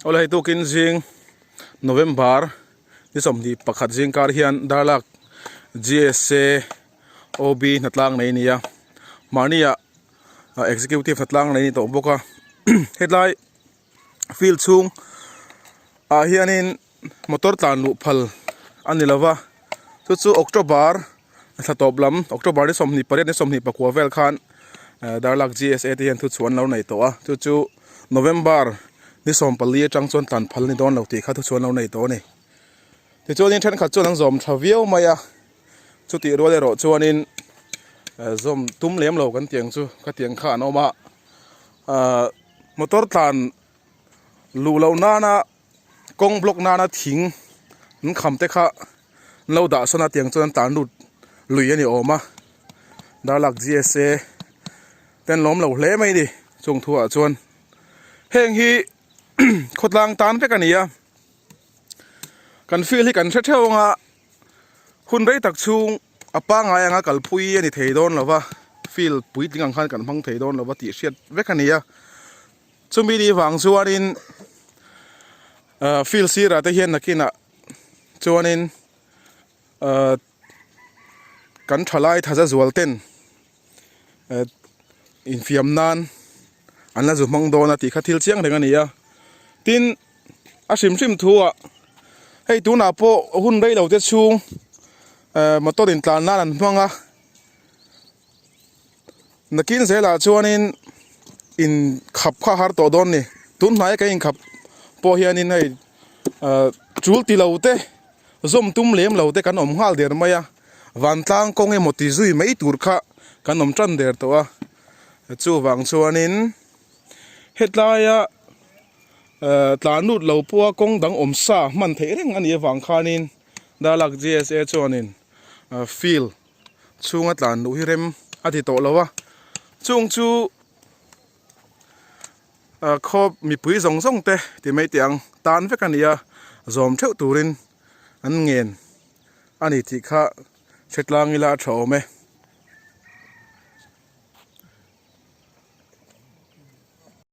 Awle hei tukin zing November ni 21 zing kar hian Darlak GSA OB hnatlang nei a ni a mahnia executive hnatlang nei a ni tawh bawk a hetlai field chhung ah hianin motor tlan luh phal a ni lova chu chu October thla tawp lam October ni 28 ni 24 vel khan Darlak GSA te hian thu chhuah an lo nei tawh a chu chu November ni 14 atang chuan tlan phal a ni dawn lo tih kha thu chhuah an lo nei tawh a ni tichuanin thenkhat chuan an zawm tha viau mai a chutih rual erawh chuanin zawm tum lem lo kan tiang chu ka tiang kha an awm a ahh motor tlan luh loh nana kawng block nana thing an kham te kha an lo dah sawn a tiang chuan an tlan lut lui a ni awm a darlak GSA te an lawm lo hle mai a ni chung thu ah chuan heng hi khawtlang tan vek a ni a kan field hi kan hre theuh ang a hun rei tak chhung a pangngai anga kalpui a ni thei dawn lo va field puitling ang khan kan hmang thei dawn lo va tih hriat vek a ni a chumi ni vang chuanin ahh field sirah te hian nakinah chuanin ahh kan thalai thaza zual ten eh infiam nan an la zu hmang dawn a tih kha thil chiang reng a ni a tin a hrim hrim thu ah hei tunah pawh hun rei lo te chhung eh motor in tlan nan an hmang a nakin zelah chuanin in khap kha a har tawh dawn a ni tun hnaia kan inkhap pawh hianin hei ah tul ti lo te zawm tum lem lo te kan awm nghal der mai a vantlang kawng emaw ti zui mai tur kha kan awm tan der tawh a chuvang chuanin hetlaia eh tlan lut lo pawha kawng dang awm sa hman theih reng a nih avang khanin Darlak GSA chuanin field chhunga tlan luh hi rem a ti tawh lo a chung chu ah khaw mipui zawng zawng te ti mai teh ang tan vek a ni a zawm theuh turin an ngen a ni tih kha hre tlang ila a tha awm e.